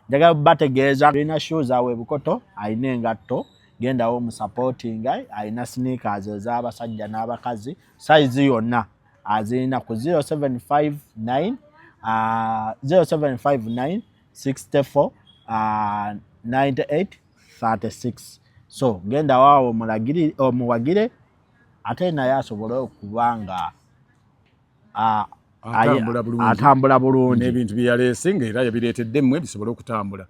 Njagala bategeeza alina shoes awo ebukoto, alina engatto, gendawo omusupportinga. Alina sneakers ez'abasajja n'abakazi, size yonna azirina ku 0759 0759 64 98 36. So genda waawo omuwagire, ate naye asobole okuba nga atambula bulungi. Atambula bulungi. N'ebintu bye yaleese ng'era yabireetedde mmwe bisobole okutambula.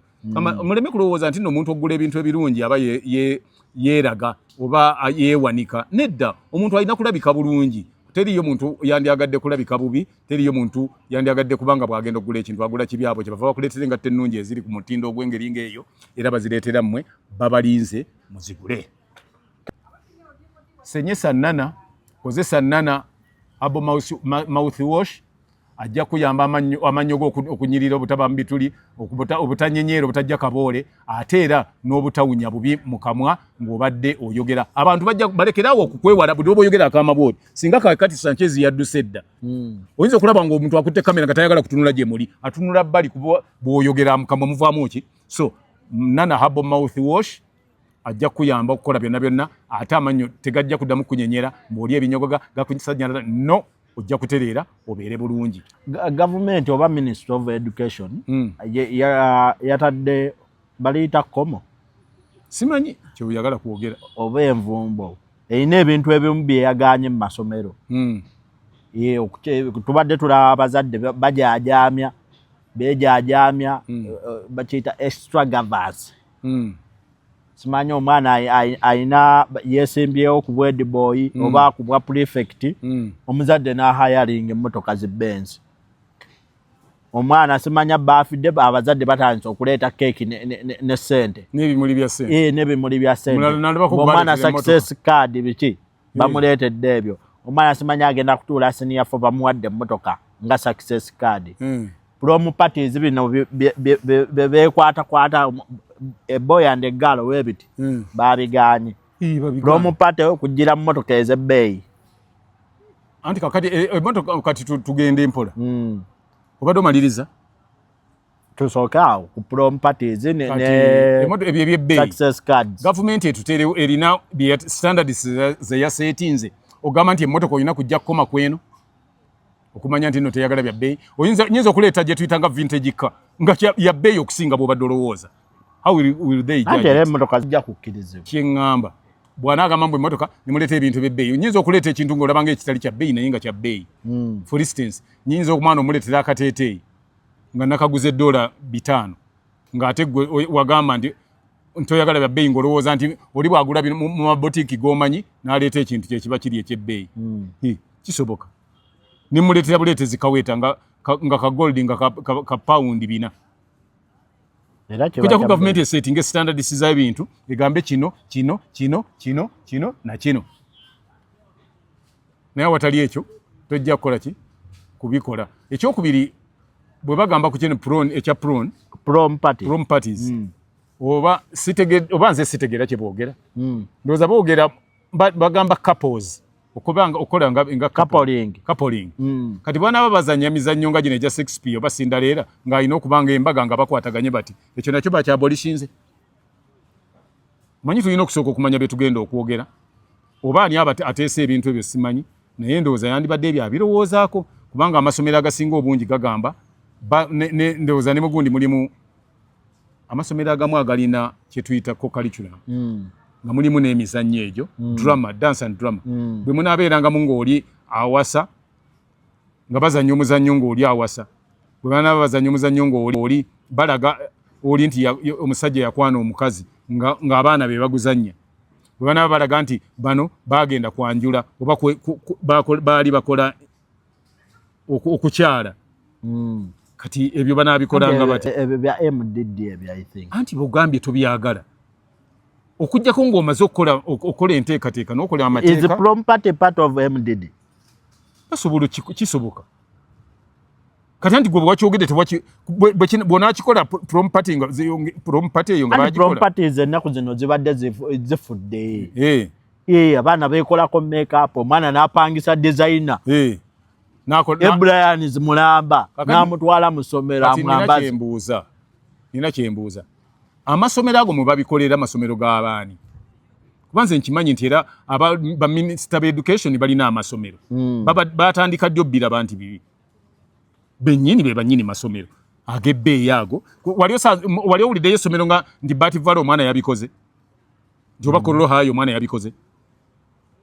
Muleme kulowooza nti nno omuntu okugula ebintu ebirungi aba yeeraga oba yeewanika. Nedda, omuntu alina kulabika bulungi. Teriyo muntu yandyagadde kulabika bubi, teriyo muntu yandyagadde kubanga bw'agenda okugula ekintu agula kibi. Abo kyebava bakuleetera engatto ennungi eziri ku mutindo ogw'engeri ng'eyo, era bazireetera mmwe, babalinze muzigule. Senyesa Nana, kozesa Nana Herbal mouth wash, ajja kuyamba amannyo go okunyirira, obutaba mu bituli, obutanyenyeera, obutajja kaboole, ate era n'obutawunya bubi mu kamwa ng'obadde oyogera. Abantu bajja balekerawo okukwewala buli oba oyogera akama bwoti. Singa kakati Sanchez yadduse dda, oyinza okulaba ng'omuntu akutte kamera nga tayagala kutunula gye muli, atunula bbali, kuba bw'oyogera mu kamwa muvaamu ki. So Nana Herbal mouth wash ajja kuyamba okukola byonna byonna, ate amannyo tegajja kuddamu kunyenyera ng'oli ebinyogoga gakusanyalala. No, ojja kutereera obeere bulungi. Gavumenti oba Ministry of Education yatadde baliyita komo. Simanyi kyeyagala kwogera. Oba envumbo erina ebintu ebimu byeyaganye mu masomero. Ye, tubadde tulaba abazadde bajajamya, bejajamya, bakiyita extravagance. Simanyi omwana ayina yesimbyewo ku bwa head boy oba ku bwa prefect, omuzadde n'ahiringa emmotoka zi Benz. Omwana simanya baafidde, abazadde batandise okuleeta keeki ne sente. N'ebimuli bya sente. Eh, n'ebimuli bya sente. Omulala n'alabako Omwana kubaleetera emmotoka. success card, biki, bamuleetedde ebyo. Omwana simanya agenda kutuula senior four, bamuwadde emmotoka nga success card. Prom parties, bino bekwatakwata, a boy and a girl webiti, babiganye. Ii, babigaanye. Prom party okugira mu motoka ez'ebbeeyi. Anti kakati emmotoka, kati tugende mpola. Obadde omaliriza? Tusooke awo ku prom parties Kati ne ebyo ebyebbeeyi, success cards. Gavumenti etuteerewo erina standards ze yaseetinze. Ogamba nti emmotoka olina kujja kukoma kweno okumanya nti nno teyagala bya bbeeyi. Oyinza, nyinza okuleeta gye tuyita nga vintage car nga ya bbeeyi okusinga bw'obadde olowooza. How will they Anti judge era it? emmotoka zijja kukkirizibwa. Kyeŋŋamba, bw'anaagamba mbu emmotoka nemuleeta ebintu by'ebbeeyi, nyinza okuleeta ekintu ng'olaba ng'ekitali kya bbeeyi naye nga kya bbeeyi. For instance, nyinza omwana omuleetera akateeteeyi nga nakaguza $500, ng'ate gwe wagamba nti ntoyagala bya bbeeyi, ng'olowooza nti oli bw'agula bino mu mabotiiki g'omanyi n'aleeta ekintu kyekiba kiri eky'ebbeeyi. Hi, kisoboka nemuleetera buleetezi kaweeta nga ka gold nga ka pawundi 400. Era kiba Kujja ku kya gavumenti esetinga standards z'ebintu, egambe kino, kino, kino, kino, kino na kino, naye awatali ekyo tojja kukola ki kubikola. Ekyokubiri, bwe bagamba ku kino prom, ekya prom, prom party. Prom parties, oba oba nze sitegeera kye boogera. Ndowooza boogera bagamba couples okubanga okukola nga coupling. Coupling. Kati bwana bazanya mizannyo nga gino egya Shakespeare oba Cinderella, ng'alina okubanga embaga nga bakwataganye bati, ekyo nakyo bakyabolishinze. Manyi tulina okusooka okumanya bye tugenda okwogera oba ani aba ateesa ebintu ebyo, simanyi, naye ndowooza yandibadde ebyo abirowoozaako, kubanga amasomero agasinga obungi gagamba ndowooza ne mugundi mulimu amasomero agamu agalina kye tuyita co-curriculum, nga mulimu n'emizannyo egyo, drama, dance and drama. Bwe munaabeerangamu ng'oli awasa, nga bazannya omuzannyo ng'oli awasa, bwe banaaba bazannya omuzannyo ng'oli balaga oli nti omusajja yakwana omukazi, ng'abaana be baguzannya, bwe banaaba balaga nti bano bagenda kwanjula oba baali bakola okukyala. Kati ebyo banaabikolanga bati? Ebyo bya MDD ebyo, I think. Anti bwogambye tobyagala okuggyako ng'omaze okukola enteekateeka n'okola Is amateeka. prom party part of MDD? Basobola kisoboka. Kati anti gwe bwewakyogedde bw'onaakikola prom party nga prom party eyo nga Anti prom bagikola. parties ennaku zino zibadde zifudde. Eh, Abaana beekolako makeup, omwana n'apangisa designer. Eh. Ebrian Mulamba n'amutwala mu ssomero Kati nina amwambaze. Kyembuuza. Nina kyembuuza, amasomero ago mwe babikolera amasomero g'abaani? Kuba nze nkimanyi nti era baminisita b'education balina amasomero. Batandika ddi obbiraba nti bibi bennyini be bannyini masomero ag'ebbeeyi ago? Wali owuliddeyo essomero nga nti Bat Valley omwana yabikoze, nti oba Kololo High omwana yabikoze,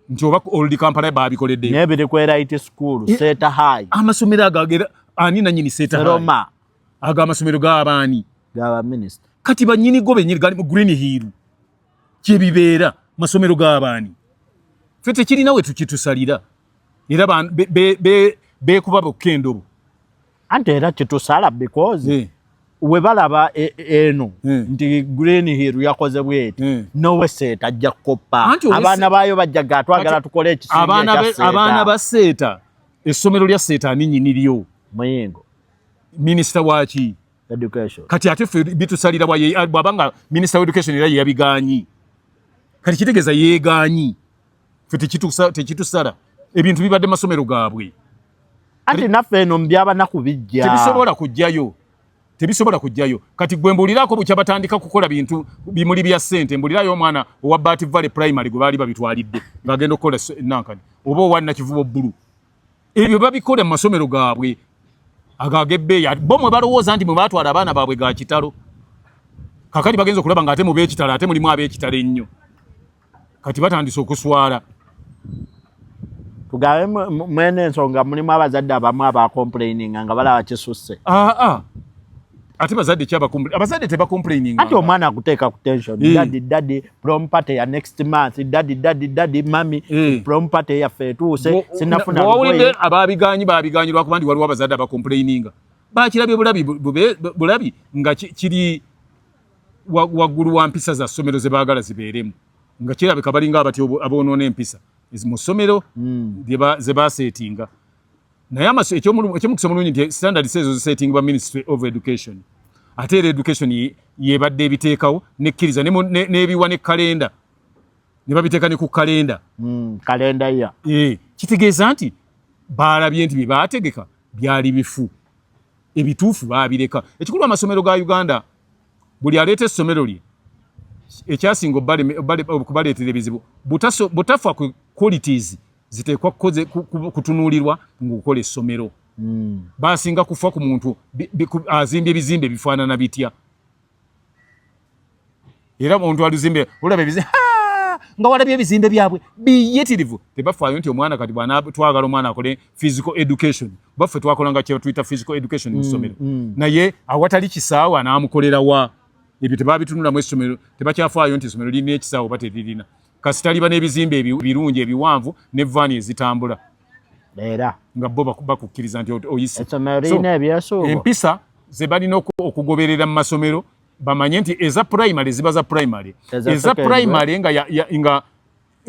nti oba Old Kampala babikoleddeyo? N'ebiri ku elite school, Seeta High. Amasomero ago agera ani nannyini Seeta High? Seroma. Ago amasomero g'abaani? Gaba minisita. Kati bannyini go bennyini gali mu Green Hill kyebibeera masomero g'abaani? Ffe tekirina we tukitusalira, era beekuba bokka endobo. Anti era kitusala because we balaba eno nti Green Hill yakoze bweti, nowe Seeta ajja kukoppa. Anti abaana baayo bajja ga twagala tukole ekisinga ekya Seeta. Abaana ba Seeta, essomero lya Seeta ani nnyini lyo? Muyingo. Minisita waki? Education. Kati ate ffe bitusalira bw'aba nga minisita wa education era ye yabigaanyi, kati kitegeeza yeegaanyi. Ffe tekitusala, ebintu bibadde masomero gaabwe. Anti naffe eno mubyabanaku bijja. Tebisobola kujjayo, tebisobola kujjayo. Kati gwe mbuulirako, bukya batandika kukola bintu bimuli bya ssente, mbulirayo omwana owa Bat Valley Primary gwe baali babitwalidde ng'agenda okukola nankani, oba owa Nakivubo Blue. Ebyo babikola mu masomero gaabwe ago ag'ebbeeyi, bo mwe balowooza nti mwe baatwala abaana baabwe ga kitalo. Kakati bagenza okulaba ng'ate mu b'ekitalo ate mulimu ab'ekitalo ennyo, kati batandise okuswala. Tugambe mwene ensonga mulimu abazadde abamu abacomplaininga nga balaba kisusse. Aa, ate bazadde ki abazadde tebacomplaininga? Anti omwana akuteeka ku tension. "Daddy, daddy, prom party ya next month. Daddy, daddy, daddy, mummy, prom party yaffe etuuse, sinafuna Wawulidde lugoye." Ababiganyi babiganyi lwakuba nti waliwo abazadde abacomplaininga, bakirabye bulabi bulabi nga kiri waggulu wa mpisa za ssomero ze baagala zibeeremu, nga kirabika balinga abati aboonoona empisa mu ssomero ze baseetinga. Naye ekyomukisa omulungi nti standards ezo ziseetingibwa Ministry of Education, ate era education yebadde ebiteekawo nekkiriza n'ebiwa ne kalenda, ne babiteeka ne ku kalenda. Kalenda ya Kitegeeza nti baalabye nti bye baategeka byali bifu, ebituufu baabireka. Ekikulu, amasomero ga Uganda, buli aleeta essomero lye, ekyasinga okubaleetera ebizibu butafa ku qualities ziteekwa kutunuulirwa ng'okola essomero. Basinga kufa ku muntu azimbye ebizimbe bifaanana bitya, era omuntu aluzimbe olaba ebizimbe nga walabye ebizimbe byabwe biyitirivu, tebafaayo nti omwana kati bwana twagala omwana akole physical education. Baffe twakolanga kye tuyita physical education mu ssomero, naye awatali kisaawe anaamukolera wa? Ebyo tebabitunulamu. Essomero tebakyafaayo nti essomero lirina ekisaawe oba teririna, kasita liba n'ebizimbe ebirungi ebiwanvu ne vaani ezitambula. Era nga bo bakukkiriza nti oyise. Essomero lirina ebyesuubo. Empisa ze balina okugoberera mu masomero, bamanye nti eza primary ziba za primary, Eza eza secondary. Primary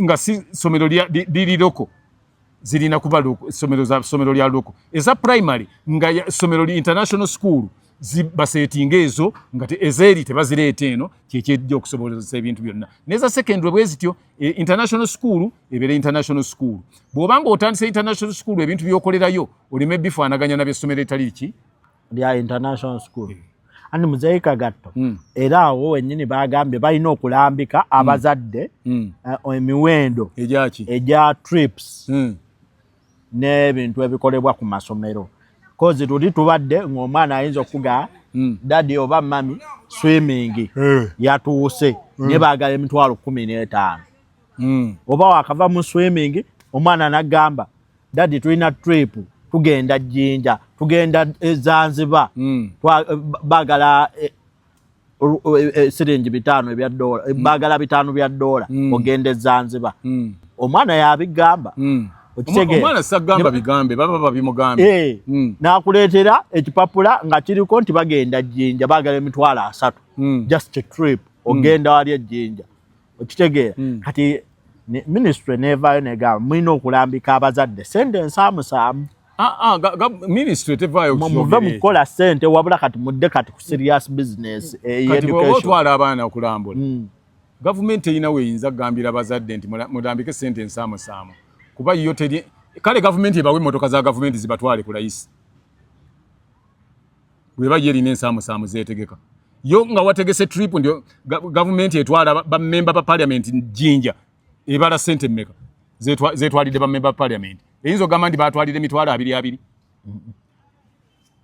nga si somero liri local, zirina kuba somero za somero lya local. Eza primary nga somero li international school, baseetinga ezo nga ezeeri tebazireeta. Eno kyekyejja okusobolesa ebintu byonna. Neza secondary bwe zityo, international school ebeera international school. Bw'obanga otandise international school, ebintu by'okolerayo oleme bifaanaganya na byessomero etali ki lya international school. Anti muzeeyi Kagatto, era awo wennyini bagambye balina okulambika abazadde emiwendo egyaki? Egya trips n'ebintu ebikolebwa ku masomero, 'cause tuli tubadde ng'omwana ayinza okuga, "Daddy oba mummy, swimming yatuuse," naye baagala 150,000. Oba wakava mu swimming, omwana n'agamba, "Daddy, tulina trip, tugenda Jjinja, tugenda Zanzibar." Baagala siringi 5 ebya dola, baagala $500 ogenda e Zanzibar. Omwana yabigamba. Okitegeera? Omwana sagamba bigambe, baba babimugambye. N'akuleetera ekipapula nga kiriko nti bagenda Jjinja, baagala 30,000. Just a trip ogenda wali ejjinja, okitegeera? Kati ministry nevaayo negamba mulina okulambika abazadde sente ensaamusaamu. Ah, ah, ministry tevaayo Muve kukyogera mu ekyo. kukola sente, wabula kati mudde kati ku serious business Kati bw'oba education. otwala abaana okulambula, gavumenti erina weeyinza kugambira abazadde nti mulambike sente ensaamusaamu, kuba yo teri. Kale gavumenti ebawe emmotoka za gavumenti zibatwale ku layisi, bweba ye erina ensaamusaamu zeetegeka. Yo nga wategese trip ndio gavumenti etwala bammemba ba parliament Jinja, ebala sente mmeka zetwalidde bammemba ba parliament? Eyinza ogamba nti batwalidde 20,000.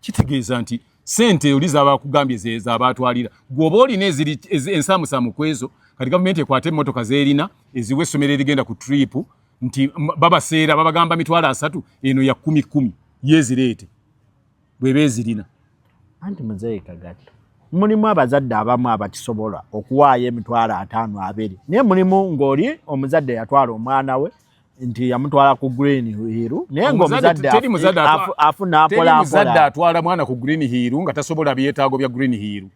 Kitegeeza nti sente oli zabakugambye zezabatwalira, gweoba olina eziri ensaamusaamu ku ezo. Kati gavumenti ekwate emmotoka zerina eziwa essomero erigenda ku trip nti babaseera, babagamba 30,000, eno ya kumi kumi, yezireete bweba ezirina. Anti muzeeyi Kagatta, mulimu abazadde abamu abakisobola okuwaayo 50,000, 20, naye mulimu ng'oli omuzadde yatwala omwana we nti yamutwala ku Green Hill, naye ng'omuzadde Teri muzadde afuna teri mpola muzadde mpola. atwala mwana ku Green Hill nga tasobola byetaago bya Green Hill.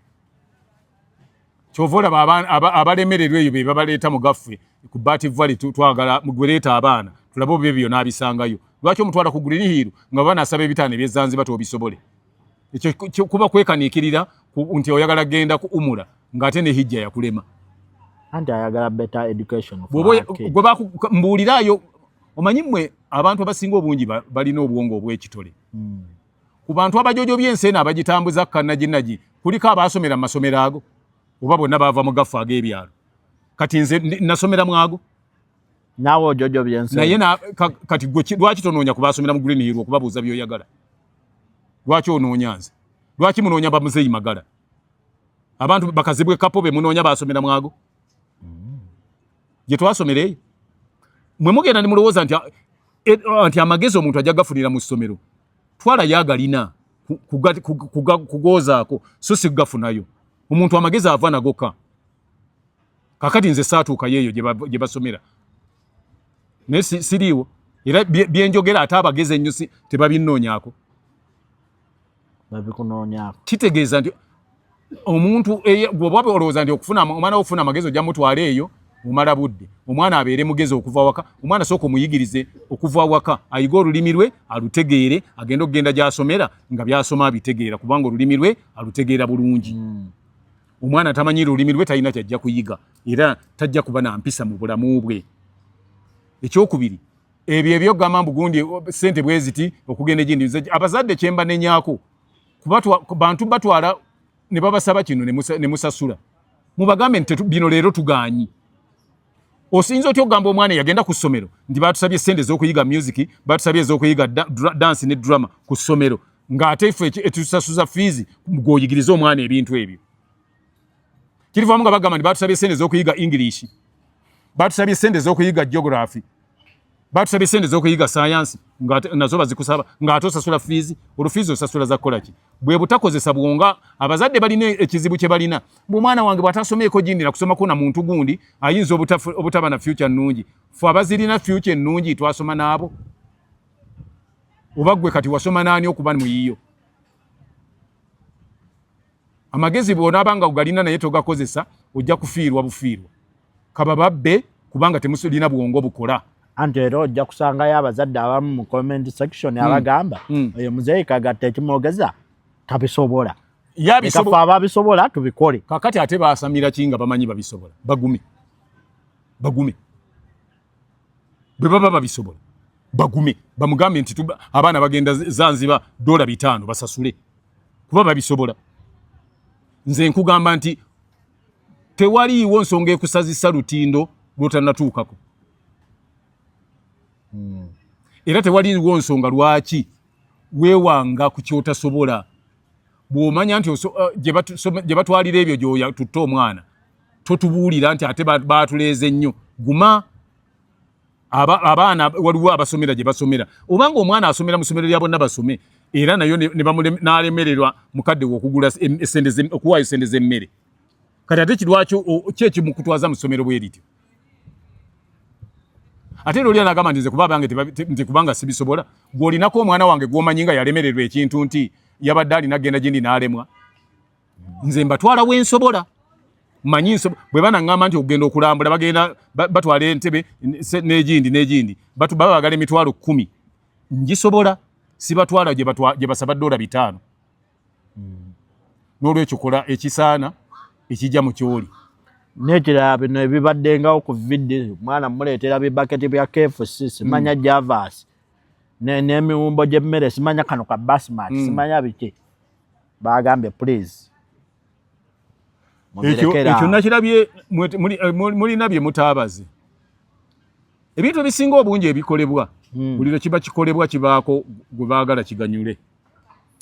Kyova olaba abalemererwa eyo be babaleeta mu gaffe ku Bat Valley. Twagala mugwereeta abaana tulabe oba ebyo n'abisangayo. Lwaki omutwala ku Green Hill nga banaasaba 500 ebyezanziba tobisobole? Ekyo kuba kwekaniikirira nti oyagala genda ku umura ng'ate ne hijja yakulema. Anti ayagala better education for Bw'oba her kid. Gwe mbuuliraayo, omanyi mmwe abantu abasinga obungi balina obwongo obw'ekitole. Ku bantu abajojo by'ensi eno abagitambuza kannaginagi, kuliko abaasomera mu masomero ago, oba bonna baava mu gaffe ag'ebyalo? Kati nze nasomera mu ago. Naawe ojojo byensi. Naye kati gwe lwaki tonoonya ku baasomera mu Green Hill okubabuuza by'oyagala? Lwaki onoonya nze? Lwaki munoonya bamuzeeyi Magala? Abantu bakazibwe kapo be munoonya baasomera mu ago gye twasomera eyo. Mwe mugenda ne mulowooza nti nti amagezi omuntu ajja gafunira mu ssomero. Twalayo agalina kugoozaako, so si kugafunayo. Omuntu amagezi ava nagoka. Kakati nze saatuukayo eyo gye basomera, naye siriiwo era byenjogera ate abagezi ennyo tebabinnoonyaako. Babikunoonyaako. Kitegeeza nti omuntu bw'oba olowooza nti okufuna omwana wo okufuna amagezi ojja mutwala eyo, omala budde. Omwana abeere mugezi okuva waka. Omwana sooka omuyigirize okuva waka, ayige olulimi lwe alutegeere, agende okugenda gy'asomera nga by'asoma abitegeera, kubanga olulimi lwe alutegeera bulungi. Omwana tamanyi lulimi lwe talina kyajja kuyiga, era tajja kuba na mpisa mu bulamu bwe. Ekyokubiri, ebyo ebyogamba mbu gundi sente bwe ziti okugenda egindi, nze abazadde kyembanenyaako bantu batwala ne babasaba kino ne musasula. Mubagambe nti bino leero tugaanyi. Osinza otya okugamba omwana eyagenda ku ssomero nti batusabye sente ez'okuyiga music, batusabye ez'okuyiga dance ne drama ku ssomero, ng'ate ife etusasuza fees gw'oyigiriza omwana ebintu ebyo? Kirivaamu nga bagamba nti batusabye sente ez'okuyiga English, batusabye sente ez'okuyiga geography, batusabye sente ez'okuyiga science, nga nazo bazikusaba ng'ate osasula fees. Olwo fees osasula za kukola ki? Bwe butakozesa bwonga. Abazadde balina ekizibu kye balina: bwe omwana wange bw'atasomeeko gindi na kusomako na muntu gundi, ayinza obutaba na future nnungi. Fe abazirina future ennungi twasoma n'abo? Oba ggwe kati wasoma n'ani okuba muyiyo? Amagezi bw'onaaba nga ogalina naye togakozesa, ojja kufiirwa bufiirwa, kaba babbe, kubanga temusulina bwongo bukola. Anti era ojja kusangayo abazadde abamu mu comment section abagamba oyo muzeeyi Kagatta ekimwogeza tabisobola. Yabisobola. Leka ffe ababisobola tubikole. Kakati ate basamira ki nga bamanyi babisobola? Bagume, bagume. Bwe baba babisobola bagume, bamugambe nti abaana bagenda Zanzibar $500, basasule kuba babisobola. Nze nkugamba nti tewaliiwo nsonga ekusazisa lutindo lwotannatuukako. Era tewaliiwo nsonga lwaki weewanga ku kyotasobola. Bw'omanya nti gye batwalira ebyo gy'otutte omwana, totubuulira nti ate batuleeze nnyo. Guma. Abaana waliwo abasomera gye basomera. Obanga omwana asomera mu ssomero lya bonna basome, era nayo n'alemererwa mukadde we okugula esente okuwaayo sente z'emmere, kati ate kirwaki ki ekimukutwaza mu ssomero bwe lityo? Ate era oli anagamba nti nze kuba abange nti kubanga sibisobola. Gw'olinako omwana wange gw'omanyi nga yalemererwa ekintu nti yabadde alina genda gindi n'alemwa? Nze mbatwala wensobola, manyi bwe banaŋŋamba nti okugenda okulambula bagenda batwala entebe n'egindi n'egindi, baba bagala 10,000, ngisobola. Sibatwala gye basaba $5. N'olwekyo kola ekisaana ekijja mu kyoli. N'ekirala, bino ebibaddengawo ku VD, omwana muleetera bibaketi bya KFC, simanya Javas, n'emiwumbo gy'emmere, simanya kano ka basmati, simanya biki, bagambye please. Ekyo nakirabye, mulina bye mutaabaze. Ebintu ebisinga obungi ebikolebwa, buli lwe kiba kikolebwa kibaako gwe baagala kiganyule,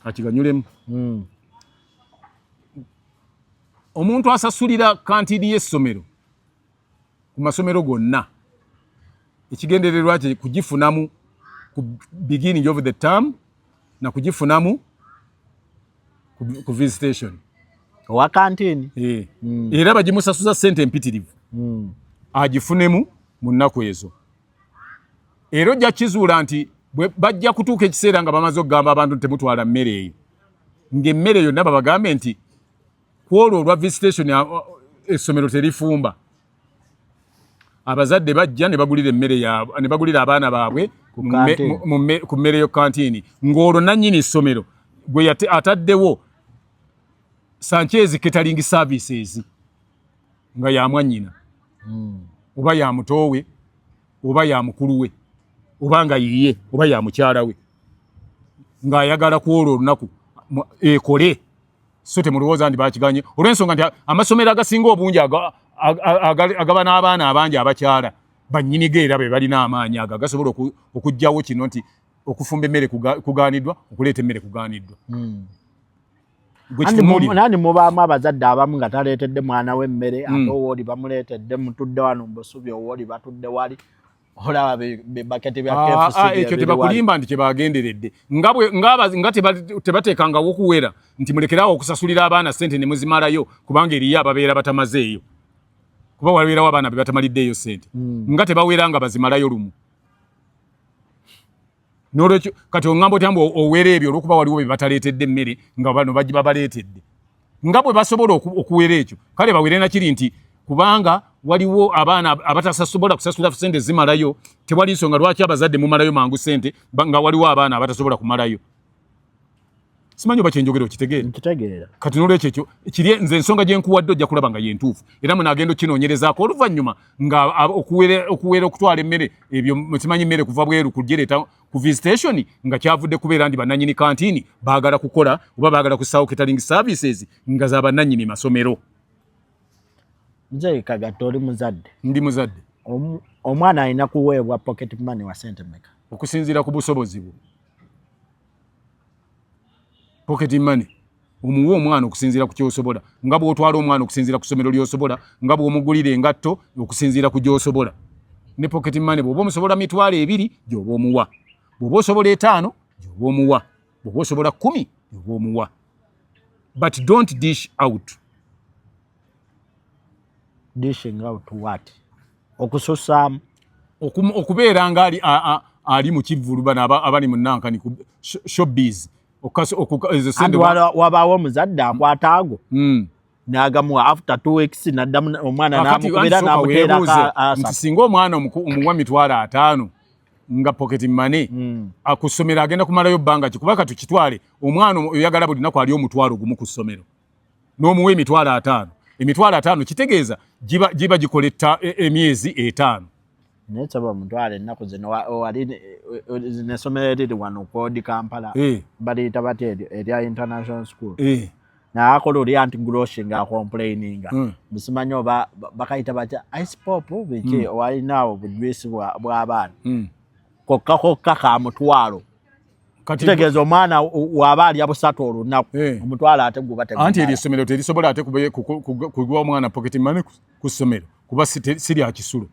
akiganyulemu. Omuntu asasulira kantini y'essomero ku masomero gonna, ekigendererwa kye kugifunamu ku beginning of the term na kugifunamu ku visitation. Owa kantini. Eh. Era bagimusasuza ssente empitirivu agifunemu mu nnaku ezo. Era ojja kizuula nti bajja kutuuka ekiseera nga bamaze okugamba abantu nti temutwala mmere eyo, ng'emmere yonna babagambe nti kwolwo olwa visitation essomero terifumba. Abazadde bajja ne bagulira emmere yaabwe, ne bagulira abaana baabwe ku mmere yo kantiini, ng'olwo nannyini ssomero gwe ataddewo Sanchez Catering Services nga ya mwannyina oba ya mutoowe oba ya mukulu we oba nga yiye oba ya mukyala we, ng'ayagala ku olwo olunaku ekole. So temulowooza nti bakiganye olw'ensonga nti amasomero agasinga obungi agaba n'abaana abangi abakyala, bannyinigo era be balina amaanyi ago agasobola okuggyawo kino nti okufumba emmere kugaaniddwa, okuleeta emmere kugaaniddwa. Nani mubaamu abazadde abamu nga taleetedde mwana we mmere, ate owooli bamuleetedde, mutudde wano mubusubi, owooli batudde wali, olaba bibaketi bya KFC. Ekyo tebakulimba nti kyebagenderedde, nga tebateekangawo okuwera nti mulekerawo okusasulira abaana sente ne muzimalayo, kubanga eriyo ababeera batamazeeyo, kuba wabeerawo abaana be batamaliddeeyo sente, nga tebawera nga bazimalayo lumu. Nolwekyo kati oŋŋamba otya mbu owera ebyo olwokuba waliwo be bataleetedde emmere nga bano babaleetedde? Nga bwe basobola okuwera ekyo, kale bawere nakiri nti kubanga waliwo abaana abatasobola kusasula sente zimalayo, tewali nsonga lwaki abazadde mumalayo mangu sente nga waliwo abaana abatasobola kumalayo. Simanyi oba kyenjogera okitegeera. Nkitegeera. Kati nolwekyo ekyo kiri, nze ensonga gye nkuwadde ojja kulaba nga yentuufu, era munaagenda okinoonyerezaako oluvannyuma nga okuwera okutwala emmere ebyo, simanyi mmere kuva bweru kugireeta ku visitation, nga kyavudde kubeera nti bannannyini kantiini baagala kukola oba baagala kussaawo catering services nga za bannannyini masomero. Nze Kagatta, oli muzadde? Ndi muzadde. Omwana alina kuweebwa pocket money wa sente meka? Okusinziira ku busobozi bwe. Pocket money omuwa omwana okusinziira ku kyosobola, nga bw'otwala omwana okusinziira ku ssomero ly'osobola, nga bw'omugulira engatto okusinziira ku gy'osobola. Ne pocket money bw'oba omusobola 20,000 gy'oba omuwa, bw'oba osobola 5 gy'oba omuwa, bw'oba osobola 10 gy'oba omuwa, but don't dish out. Dishing out what? Okususaamu? Okubeera nga ali mu kivvulu, bano abali mu nankani ku showbiz. Wabaawo omuzadde akwata ago n'agamuwa, after 2 weeks naddamu omwana n'amukubira n'amuteerako. Nti singa omwana omuwa 50,000 nga pocket money ku ssomero, agenda kumalayo bbanga ki? Kuba katukitwale omwana oyagala buli naku ali 10,000 ku ssomero, n'omuwa 50,000, 50,000 kitegeeza giba gikola emyezi 5. Naye saba omutwalo ennaku zino wali zino essomero eriri wano ku Kampala, baliyita batya eryo erya international school? Naye akola oli anti groshi nga acomplaininga, musimanyi oba bakayita batya, ice pop biki, walina obujuisi bw'abaana kokka kokka ka 1,000. Kitegeeza omwana waaba alya busatu olunaku, 1,000 ate guba. Anti eryo essomero terisobola ate kuwa omwana pocket money ku ssomero, kuba si lya kisulo.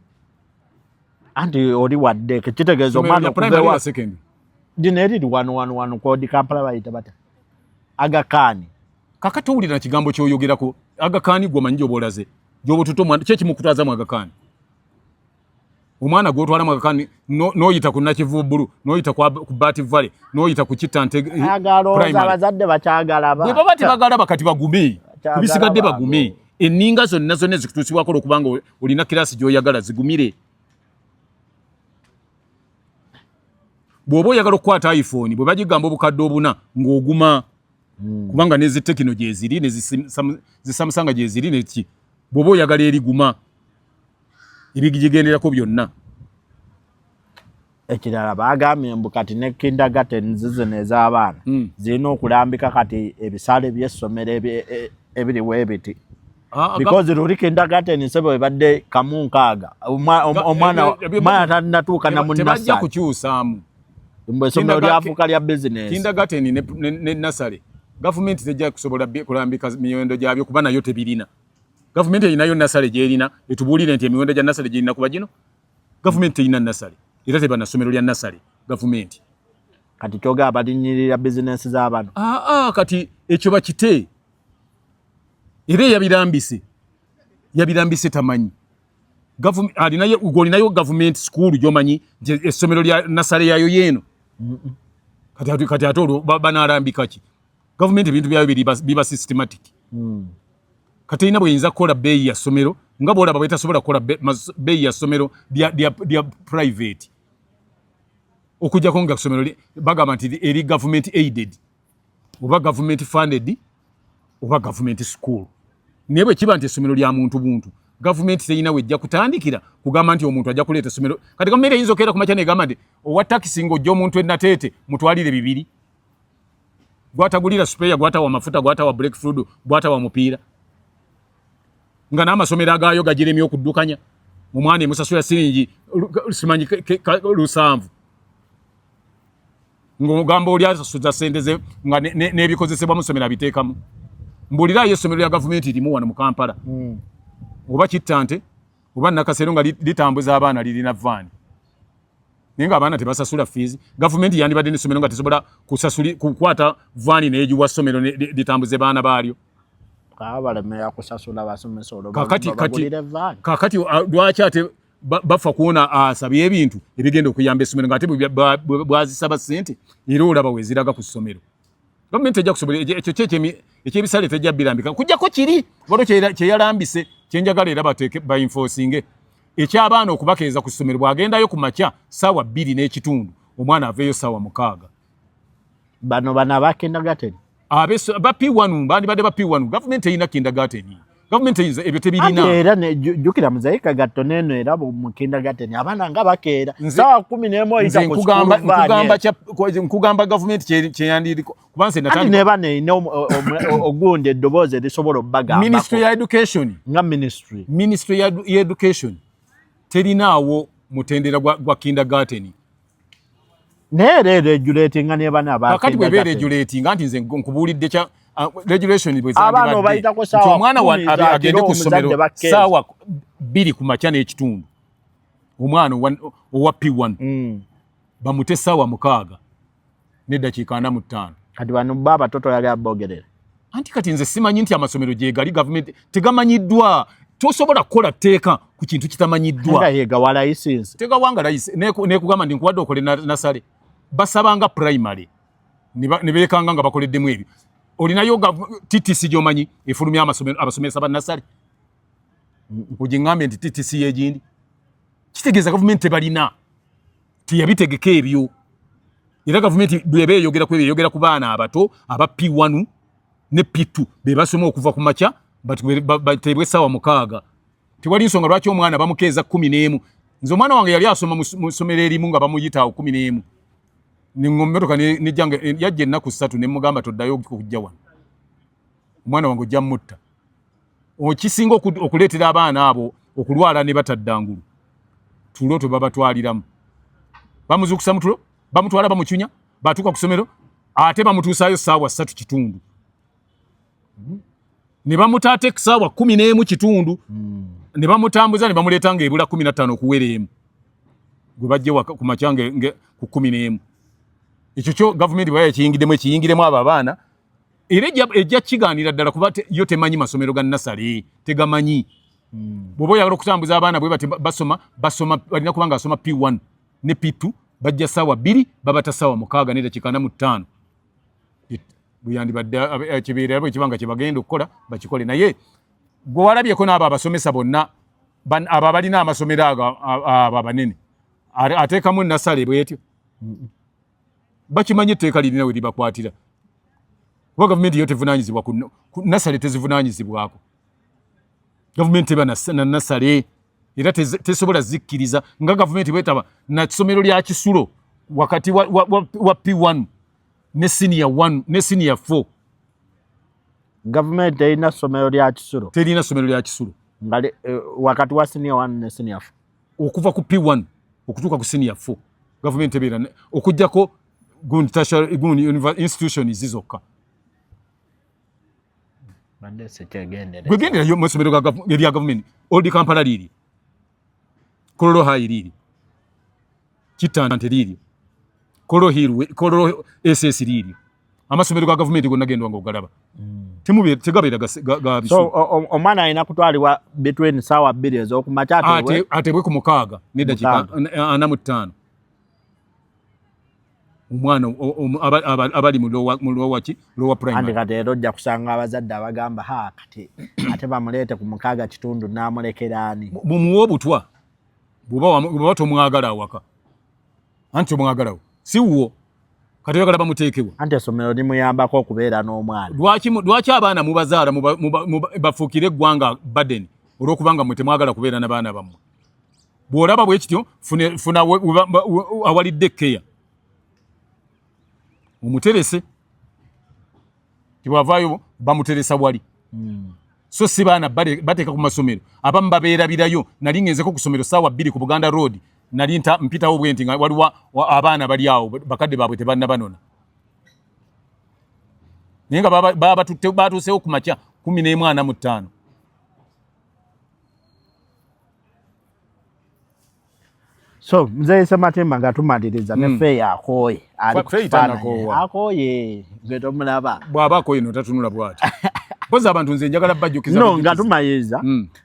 Anti oli wadde kitegeeza omwana okuva dino eriri wano wano wano kodi Kampala, bayita bata Agakaani. Kakati owulira na kigambo kyoyogerako Agakaani, gwe omanyi gyoba olaze, gyoba otuta omwana, ki ekimukutwazamu Agakaani? Omwana gwotwalamu Agakaani, n'oyita ku Nakivubbulu, n'oyita ku Bat Valley, n'oyita ku Kitante. Abazadde bakyagalaba. Bwe baba tebagalaba, kati bagume kubisigadde, bagume enninga zonna zonna ezikutuusibwako olwokubanga olina kirasi gy'oyagala, zigumire. Bw'oba oyagala okukwata iPhone, bwe bagigamba 4,000, ng'oguma, kubanga nezi Tecno gyeziri, nezi Samsung gyeziri, neki. Bw'oba oyagala eriguma ebigigenderako byonna. Ekirala bagambye mbu kati ne kindergarten zino ez'abaana zirina okulambika kati ebisale by'essomero ebiriwo ebiti. Because luli kindergarten, nsebe, ebadde 1.60, omwana omwana tannatuuka na Tebajja mu nursery. kukyusaamu. Mbwe essomero lyafuuka lya business. Kindergarten ne nursery, gavumenti tejja kusobola kulambika miwendo gyabyo kuba nayo tebirina. Gavumenti erinayo nursery gyerina? Etubuulire nti emiwendo gya nursery gyerina kuba gino. Gavumenti terina nursery era teba na ssomero lya nursery gavumenti. Kati kyogaba balinyirira bizinesi z'abano. Aa, kati ekyo bakite, era eyabirambise yabirambise tamanyi. Alinayo, olinayo gavumenti school gyomanyi nti essomero lya nursery yayo yeeno? Kati ate olwo banalambika ki? Gavumenti ebintu byayo biba systematic. Kati erina bweyinza kukola bbeeyi ya ssomero nga bwolaba bwetasobola kukola bbeeyi ya ssomero lya private, okujjako nga ssomero bagamba nti eri government aided oba government funded oba government school. Naye bwe kiba nti essomero lya muntu buntu, gavumenti terina wejja kutandikira kugamba nti omuntu ajja kuleeta essomero. Kati gavumenti eyinza okeera ku makya negamba nti owa takisi ng'ojja omuntu enateete mutwalire 200, gwatagulira spare, gwatawa mafuta, gwatawa brake fluid, gwatawa mupiira, nga n'amasomero agaayo gagiremye okuddukanya omwana emusasula siringi simanyi 700, ng'ogamba oli asasuza sente ze nga n'ebikozesebwa mu ssomero abiteekamu. Mbuulirayo essomero lya gavumenti limu wano mu Kampala oba Kittante oba Nakasero nga litambuza abaana, lirina vaani, naye nga abaana tebasasula fees. Gavumenti yandibadde n'essomero nga tesobola kukwata vaani negiwa ssomero litambuze baana baalyo. Balemera kusasula basomesa olwo Kakati babagulire vaani. Kakati lwaki ate bafa kuona asabye ebintu ebigenda okuyamba essomero ng'ate bwazisaba ssente era olaba weziraga ku ssomero? Gavumenti ejja kusobola ekyo kyo ekyebisale tejja birambika kujjako kiri waliwo kyeyalambise kyenjagala era bateeke baenforcinge, ekyabaana okubakeeza ku ssomero. Bw'agendayo ku makya 2:30, omwana aveeyo 6:00. Bano aba kindergarten? Ba P1, bandibadde ba P1. Gavumenti erina kindergarten? Gavumenti eyinza ebyo Anti tebirina. Era jjukira muzeyi Kagatto neno era mu kindergarten abaana nga bakeera Nze- 11:00 Nze oyita ku nkugamba school van. Nkugamba nkugamba gavumenti kyeyandiriko kuba nze Anti natandika neba neina ogundi eddoboozi erisobola obbagambako. Ministry ya education. Nga ministry. Ministry ya education terinaawo mutendera gwa kindergarten. Naye era eregulatinga ne bana aba Kakati bweba kindergarten. regulating, anti nze nkubuulidde kya regulation bwe Abaana zandibadde obayitako nti saawa omwana 10 za agende kiro, ku ssomero omuzadde bakkeeza. 2:00 ku makya n'ekitundu, omwana owa P1 bamute 6:45. Kati bano bo abato toyagala bogerera? Anti kati nze simanyi nti amasomero gyegali gavumenti tegamanyiddwa. Tosobola kukola tteeka ku kintu kitamanyiddwa. Nga yegawa license. Tegawanga layisi nekugamba nti nkuwadde okole nursery, basabanga primary ne beekanga nga bakoleddemu ebyo. Olinayo TTC gy'omanyi efulumya amasomero abasomesa ba nursery? Ogiŋŋambye nti TTC y'egindi, kitegeeza gavumenti tebalina, teyabitegeka ebyo. Era gavumenti bweba eyogera ku ebyo, eyogera ku baana abato aba P1 ne P2 be basoma okuva ku makya bateebwe 6:00. Tewali nsonga lwaki omwana bamukeeza 11. Nze omwana wange yali asoma mu ssomero erimu nga bamuyita awo 11, nemotoka nejjanga yajja ennaku 3, nemugamba, "Toddayo okujja wano, omwana wange ojja mutta." Okisinga okuleetera abaana abo okulwala ne batadda ngulu tulo tebabatwaliramu, bamuzuukusa mutulo, bamutwala bamucunya, batuuka ku ssomero ate bamutuusaayo 3:15, ne bamuta ate 11:15, ne bamutambuza ne bamuleeta ng'ebula 15 okuwera emu, gwe bajje ku makya ku 11. Ekyo kyo gavumenti bweba ekiyingiddemu, ekiyingiremu abo abaana, era ejja kigaanira ddala kuba yo temanyi masomero ga nursery, tegamanyi. Bw'oba oyagala okutambuza abaana bwe bati basoma, basoma balina kuba nga asoma P1 ne P2, bajja 2:00, babata 6:45. Bweyandibadde kibeera bwe kiba nga kyebagenda okukola bakikole. Naye gwe walabyeko n'abo abasomesa bonna abo abalina amasomero ago abo abanene ateekamu nursery bwetyo? Bakimanyi etteeka lirina we libakwatira, kuba gavumenti yo tevunanyizibwa ku nursery, tezivunanyizibwako. Gavumenti teba na nursery era tesobola zikkiriza nga gavumenti bwetaba na ssomero lya kisulo wakati wa P1 ne senior 1 ne senior 4. Gavumenti terina ssomero lya kisulo. Terina ssomero lya kisulo. Nga wakati wa senior 1 ne senior 4. Okuva ku P1 okutuuka ku senior 4 gavumenti ebeera okuggyako gundi tertiary gundi institution zokka. Badde sikyegendereza. Gwe genderayo mu masomero erya gavumenti. Old Kampala liiri, Kololo High liiri, Kitante liiri, Kololo Hill, Kololo SS liiri. Amasomero ga gavumenti gonna gendwa ng'ogalaba. Tegabeera ga bisu. So omwana alina kutwalibwa between ssaawa 2 ez'okumakya ateebwe ku 6 n'eddakiika 45. Omwana abali mu lower primary. Anti kati era ojja kusanga abazadde abagamba ha kati ate bamuleete ku 6:15 n'amulekera ani. Mumuwe obutwa bw'oba tomwagala awaka. Anti omwagalawo si wuwo. Kati oyagala bamuteekewa. Anti essomero limuyambako okubeera n'omwana. Lwaki abaana mubazaala bafuukire eggwanga burden olw'okubanga mmwe temwagala kubeera n'abaana bammwe. Bw'olaba bwe kityo funa awalidde keya. Omuterese tibwavaayo bamuteresa wali. So si baana bateeka ku masomero abamu babeerabirayo. Nali ngenzeko ku ssomero ssaawa 2 ku Buganda Road, nali mpitawo bwe nti nga waliwo abaana bali awo bakadde baabwe tebannabanona, naye nga batuusewo ku makya 11:45. So Mzee Sematimba nga tumaliriza ne Faye akooye, ali ku kifaananyi akooye gwe tomulaba. Bw'aba akooye no tatunula bw'ati. Mpozi abantu nze njagala bajjukiza. No, nga tumaliriza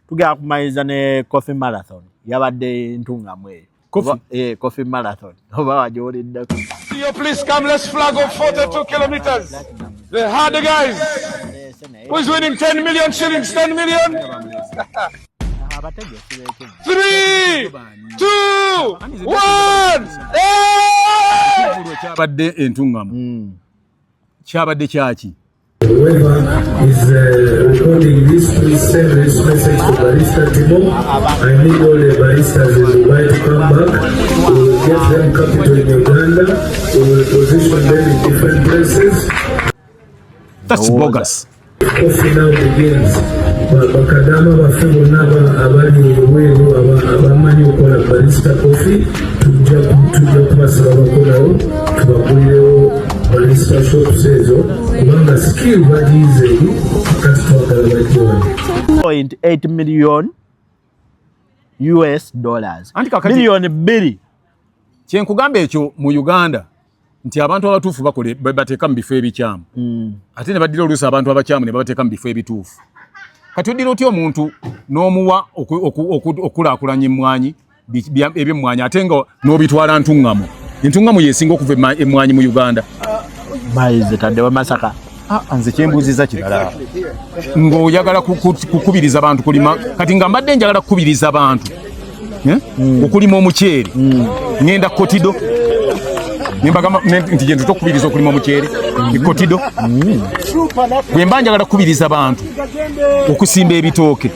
tugenda kumaliriza ne Coffee Marathon yabadde ntungamu eyo. Coffee Marathon oba wagiwuliddeko. You please come, let's flag off 42 kilometers. The harder guys. Who is winning 10 million shillings? 10 million? 3, 2, 1. Kyabadde entungamu. Kyabadde kyaki? Whoever is recording this, please send this message to Barista Timo. I need all the baristas in Dubai to come back. We will get them capital in Uganda. We will position them in different places. That's bogus. Coffee now begins. Bakadama baffe bonna abali ebweru abamanyi okukola barista coffee tujja kubasaba bakolawo tubagulirewo barista shops ezo kubanga skill bagiyize eri kati twagala bajje wano. 0.8 million US dollars. Milioni 2. Kyenkugamba ekyo mu Uganda nti abantu abatuufu bakole bateeka mu bifo ebikyamu. Ate ne baddira oluusi abantu abakyamu ne babateeka mu bifo ebituufu. Kati oddira otya omuntu n'omuwa okulaakulanya emmwanyi ebyemmwanyi ate nga n'obitwala ntuŋŋamu. Entuŋŋamu yeesinga okuva emmwanyi mu Uganda. Mayize taddewa Masaka. Nze kyembuuziza kirala. Ng'oyagala kukubiriza bantu kulima. Kati nga mbadde njagala kukubiriza bantu okulima omuceere. Ngenda Kotido. Nembagamba nti gye ntutokubiriza okulima omuceere Kotido. Bwe mba njagala kukubiriza bantu okusimba ebitooke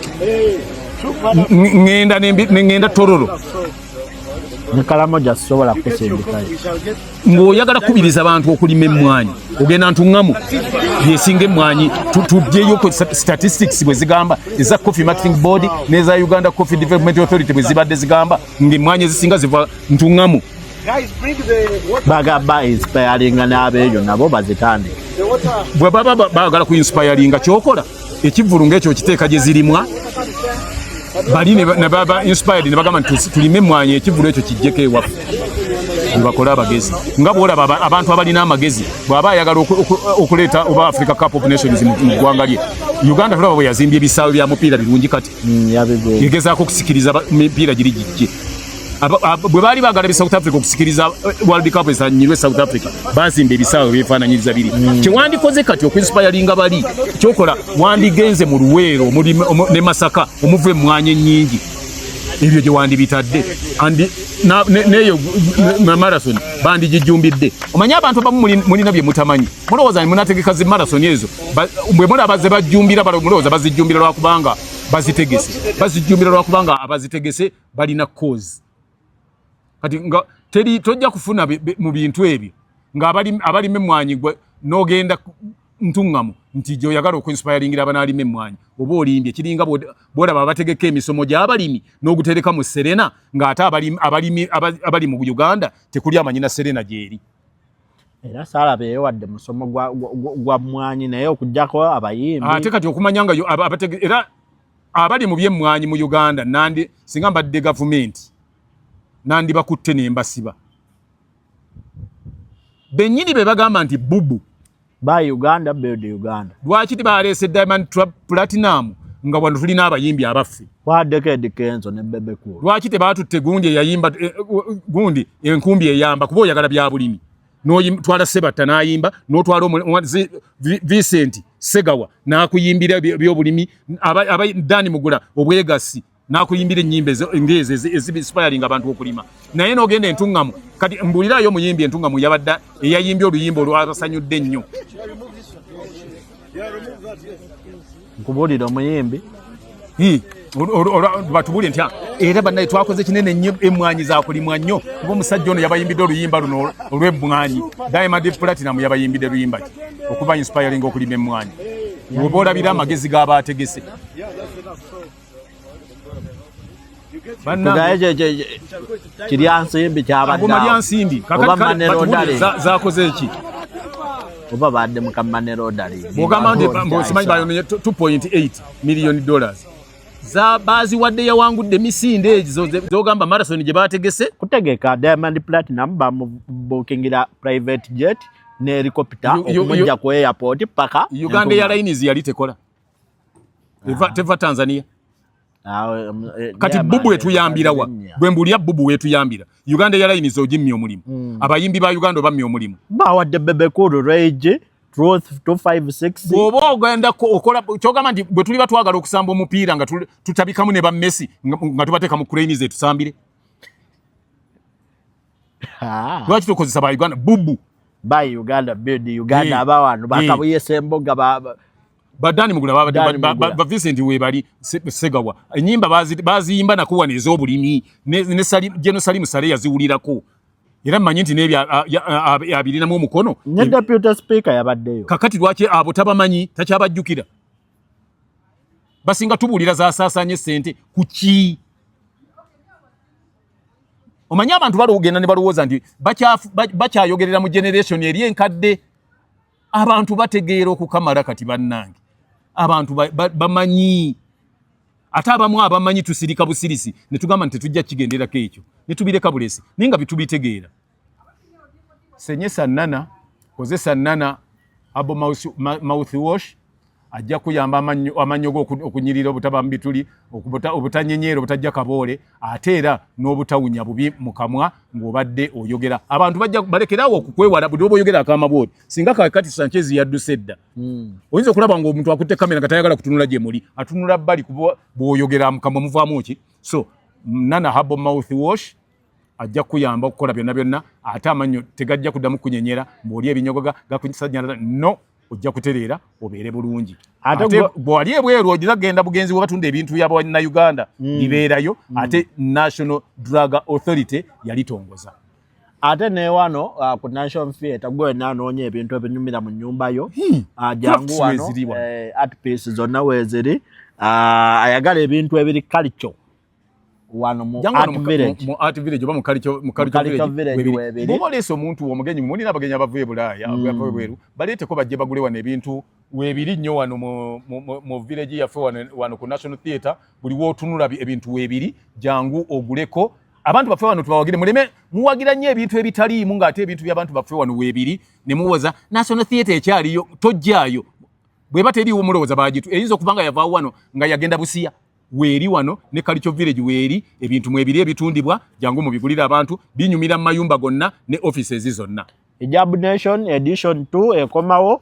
ngenda Tororo. Nkalamoja sisobola kusindikayo. Ng'oyagala kukubiriza abantu okulima emmwanyi ogenda ntuŋŋamu yesinga emmwanyi. Tuggyeyo statistics bwe zigamba eza Coffee Marketing Board n'eza Uganda Coffee Development Authority bwe zibadde zigamba ng'emmwanyi ezisinga ziva ntuŋŋamu. Bagamba inspiringa n'abeeyo nabo bazitandike. Bwe baba baagala ku inspiringa kyokola ekivvulu ng'ekyo okiteeka gye zirimwa bali ne baba inspired ne bagamba nti tulime emmwanyi ekivvulu ekyo kijjeko ewaffe. Bwe bakola abagezi nga bw'olaba abantu abalina amagezi bw'aba ayagala okuleeta oba Africa Cup of Nations mu ggwanga lye. Uganda tulaba bwe yazimbye ebisaawe bya mupiira birungi kati. Egezaako okusikiriza mipiira giri gijje. Bwe baali baagala bi South Africa okusikiriza World Cup ezannyirwe South Africa bazimba ebisaawe byefaananyiriza biri. Kyewandikoze kati okuinspiringa bali kyokola wandigenze mu Luweero ne Masaka omuva emmwanyi ennyingi ebyo gye wandibitadde neyo marathon bandigijjumbidde. Omanyi abantu abamu mulina bye mutamanyi, mulowooza munategeka zi marathon ezo bwe mulaba ze bajjumbira mulowooza bazijjumbira lwakubanga bazitegese, bazijjumbira lwakubanga abazitegese balina cause. Kati nga teri tojja kufuna mu bintu ebyo nga abalima emmwanyi gwe n'ogenda ntuŋŋamu Nti gyoyagala okuinspiringira abanaalima emmwanyi oba olimbye. Kiringa bwolaba abategeka emisomo gy'abalimi n'ogutereka mu Serena, ng'ate abalimi abali mu Uganda tekuli amanyi na Serena gyeri. Era saalabeeyo wadde musomo gwa mmwanyi, naye okuggyako abayimbi. Ate kati okumanya nga era abali mu byemmwanyi mu Uganda, nandi singa mbadde gavumenti nandibakutte ne mbasiba bennyini be bagamba nti bubu. Buy Uganda, build Uganda. Lwaki tebaleese Diamond Platinum nga wano tulina abayimbi abaffe? Kwaddeko Eddy Kenzo ne Bebe Cool. Lwaki tebatutte gundi eyayimba gundi enkumbi eyamba? Kuba oyagala bya bulimi, n'otwala Sebatta n'ayimba, n'otwala Vincent Segawa n'akuyimbira byobulimi, Dani Mugula obwegasi n'akuyimbira ennyimba ng'ezo ezinspiringa abantu okulima. Naye n'ogenda entuŋŋamu, kati mbuulirayo omuyimbi entuŋŋamu yabadde eyayimbye oluyimba olwabasanyudde ennyo. Nkubuulira omuyimbi. Batubuulire nti era bannaye twakoze kinene nnyo, emmwanyi zakulimwa nnyo, kuba omusajja ono yabayimbidde oluyimba luno olw'emmwanyi. Diamond Platinum yabayimbidde luyimba ki okuba inspiring okulima emmwanyi? Oba olabira amagezi g'abaategese. Kirya nsimbi kyabadde nsimbi zakoze eki? Oba badde mu money laundering. Bwogamba nti simanyi bayononye $2.8 million baziwadde, yawangudde emisinde ezo zogamba marathon gye bategese. Kutegeka Diamond Platinum bamubukingira private jet ne helicopter okumujja ku airport paka Uganda Airlines yali tekola, teva Tanzania. Kati bubu etuyambirawa? Bwe mbulya bubu wetuyambira Uganda Airlines ogimmya omulimu, abayimbi ba Uganda obammya omulimu. Bawadde Bebe Cool Rage Truth 256. Bw'oba ogenda okola kyogamba nti bwe tuliba twagala okusamba omupiira nga tutabikamu ne ba Messi nga tubateeka mu cranes etusambire, lwaki tukozesa ba Uganda bubu? Buy Uganda, build Uganda. Abawano bakabuye Semboga ba Badani Mugula, ba Vincent webali Segawa, enyimba baziyimba nakuwa ez'obulimi ne Geno Salimu Sale yaziwulirako, era mmanyi nti n'ebyo abirinamu omukono. Ne deputy speaker yabaddeyo. Kakati lwaki abo tabamanyi, takyabajjukira? Basinga tubuulira zasaasaanye sente ku ki? Omanyi abantu balogenda ne balowooza nti bakyayogerera mu generation eri enkadde. Abantu bategeera okukamala kati. Bannange, abantu bamanyi, ate abamu abamanyi tusirika busirisi ne tugamba nti tetujja kigenderako ekyo ne tubireka bulesi, naye nga bitubitegeera. Senyesa Nana, kozesa Nana abo mouth wash, ajja kuyamba amannyo go okunyirira, obutaba mu bituli, obutanyenyeera, obutajja kaboole, ate era n'obutawunya bubi mu kamwa ng'obadde oyogera. Abantu bajja balekerawo okukwewala buli oba oyogera akama bwoti. Singa kakati Sanchez yadduse dda, oyinza okulaba ng'omuntu akutte kamera nga tayagala kutunula gye muli, atunula bbali, kuba bw'oyogera mu kamwa muvaamu ki. So Nana Herbal mouth wash ajja kuyamba okukola byonna byonna, ate amannyo tegajja kuddamu kunyenyera ng'oli ebinyogoga gakusanyalala. No ojja kutereera obeere bulungi. Ate bw'ali ebweru ogira genda bugenzi we batunda ebintu by'abannayuganda, libeerayo. Ate National Drug Authority yalitongoza. Ate ne wano ku National Theatre, gwe wenna anoonya ebintu ebinyumira mu nnyumba yo, jangu wano, art piece zonna weeziri. Ayagala ebintu ebiri culture, wano mu Art Village. Mu Art Village oba mu Culture Village webiri. Bw'oba oleese omuntu omugenyi, mulina abagenyi abavuye Bulaaya, abavuye bweru, baleeteko bajje bagule wano ebintu weebiri nnyo wano mu village yaffe wano ku National Theatre. Buli wootunula ebintu weebiri, jangu oguleko. Abantu baffe wano tubawagire, muleme muwagira nnyo ebintu ebitaliimu ng'ate ebintu by'abantu baffe wano weebiri. Ne muwoza National Theatre ekyaliyo, tojjaayo. Bweba teriiwo mulowooza bagitu eyinza okuba nga yavaawo wano nga yagenda Busiya. Weeri wano ne Culture Village weeri, ebintu mwebiri ebitundibwa, jangu mubigulire abantu, binyumira mu mayumba gonna ne offices zonna. Hijab Nation edition 2 ekomawo,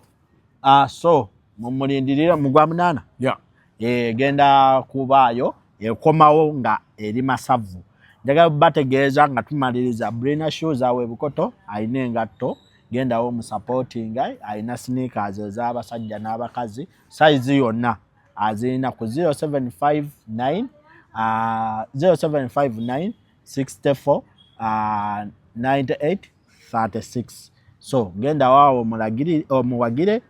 so mumulindirira mu gwa 8. Egenda kubaayo, ekomawo nga eri masavu. Njagala bategeeza nga tumaliriza, Brina Shoes awo ebukoto alina engatto, gendawo musupportinga. Alina sneakers ez'abasajja n'abakazi, size yonna azirina ku 0759 0759 64 98 36. So genda waawo omuwagire.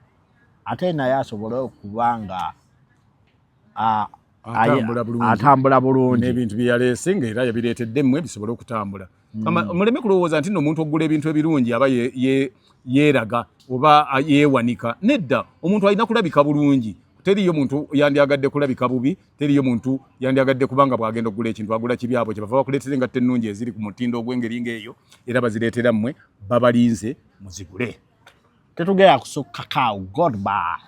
Ate naye asobole okuba nga atambula bulungi. Atambula bulungi. N'ebintu bye yaleese ng'era yabireetedde mmwe bisobole okutambula. Muleme kulowooza nti nno omuntu okugula ebintu ebirungi aba yeeraga oba yeewanika. Nedda, omuntu alina kulabika bulungi. Teriyo muntu yandyagadde kulabika bubi, teriyo muntu yandyagadde kubanga bw'agenda okugula ekintu agula kibi. Abo kyebava bakuleetera engatto ennungi eziri ku mutindo ogw'engeri ng'eyo, era bazireetera mmwe, babalinze muzigule. Tetugenda kusukkakaawo. Goodbye.